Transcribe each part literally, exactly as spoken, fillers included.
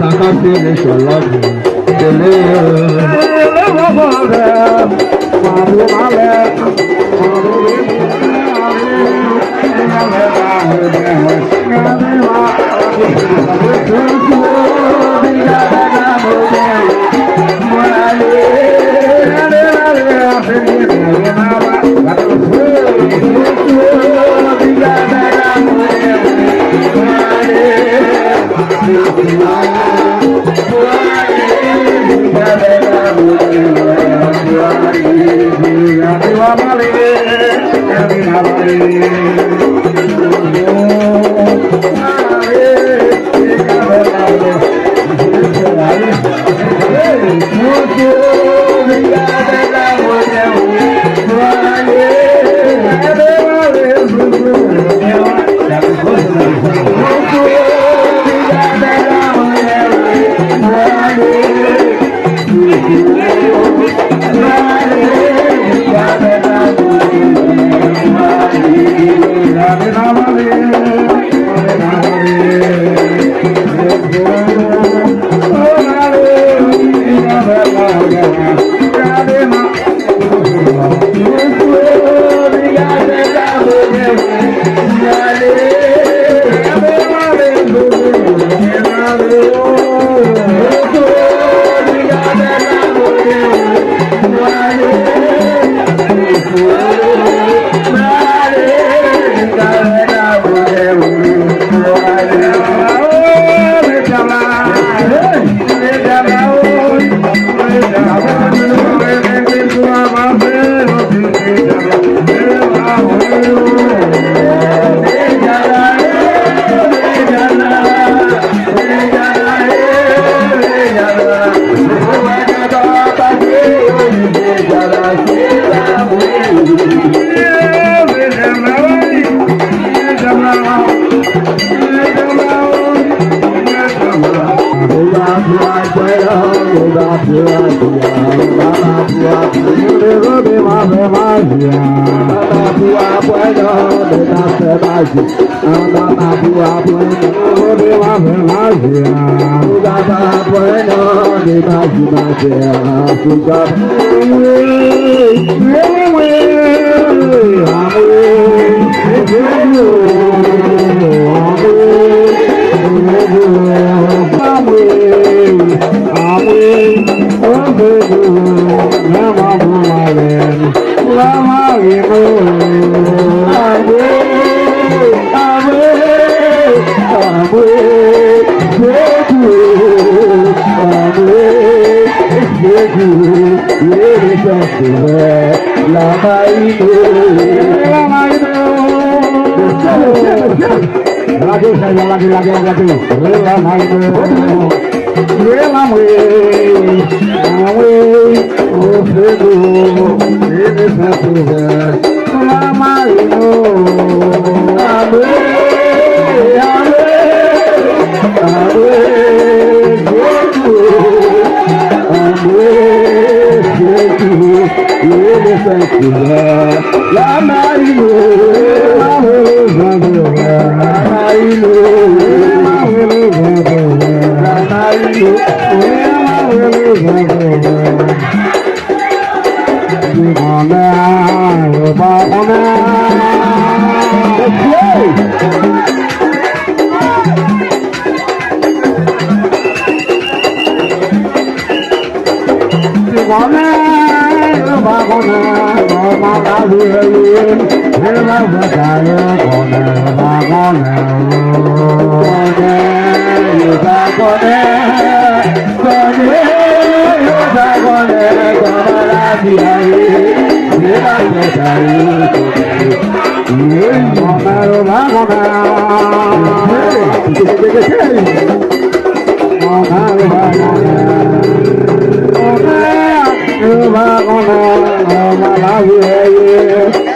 Sa ka fini sou lòt. Lage, lage, lage, lage, lage. Konnen, konnen, yo pa konnen, konnen, yo pa konnen kòman lavi a ye. Se pa fè sa yo konnen. Konnen, yo pa konnen. Konnen, yo pa konnen. Konnen, yo pa konnen kòman lavi a ye.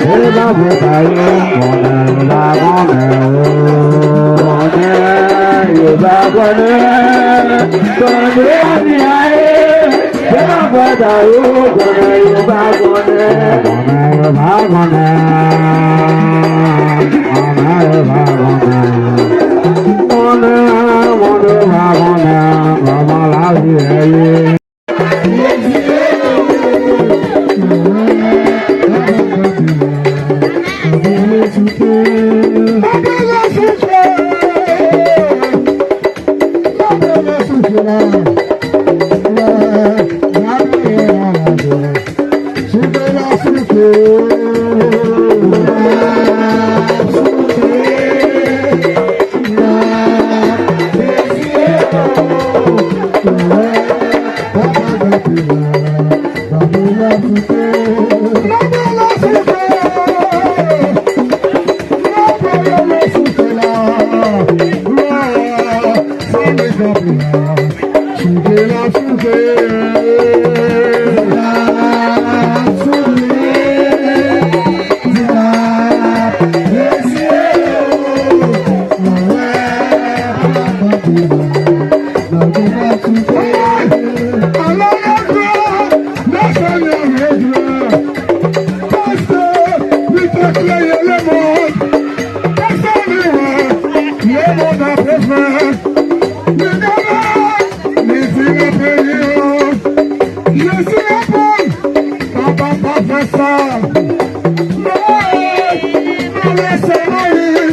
Se pa fè sa yo konnen, yo pa konnen, konnen, yo pa konnen, konnen lavi a ye. Se pa fè sa yo konnen, yo pa konnen, konnen, yo pa konnen, konnen, yo pa konnen, konnen, konnen, yo pa konnen kòman lavi a ye. Paske li te kreye lemonn, paske li wè lemonn ap bezwen. Li gade, li di nan peyi an, Jezi reponn, Papa pa fè sa. Mwen, mwen lese Moyiz.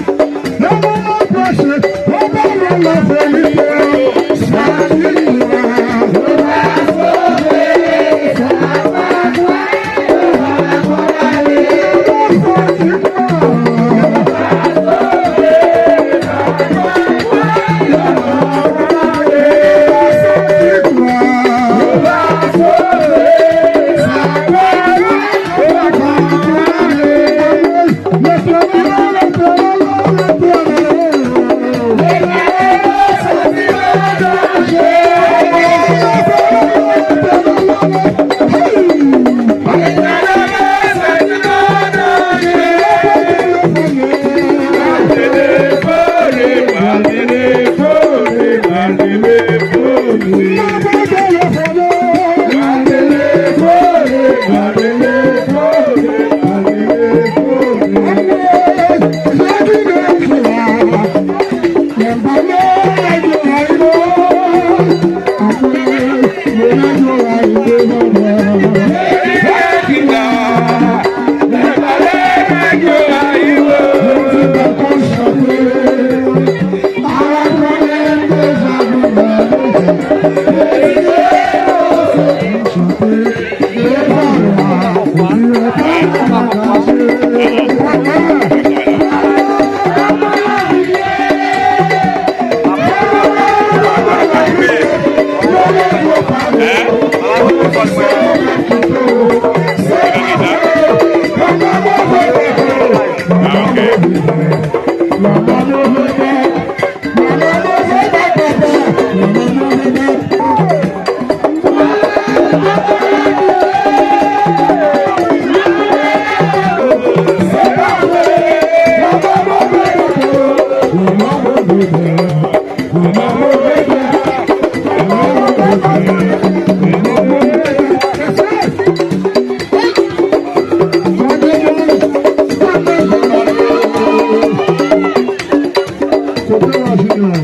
Kote w a, Junior?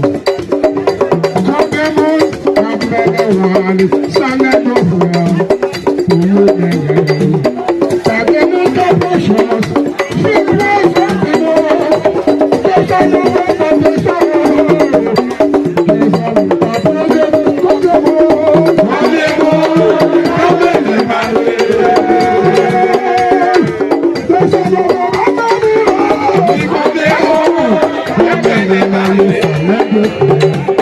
Kote moun k ap mennen w ale? Sa nèg yo fè a pou yo mennen w? Kote moun k ap pran chans? Fin prezante nou. Deja nou prezante sa. Ayo sa nèg yo fè.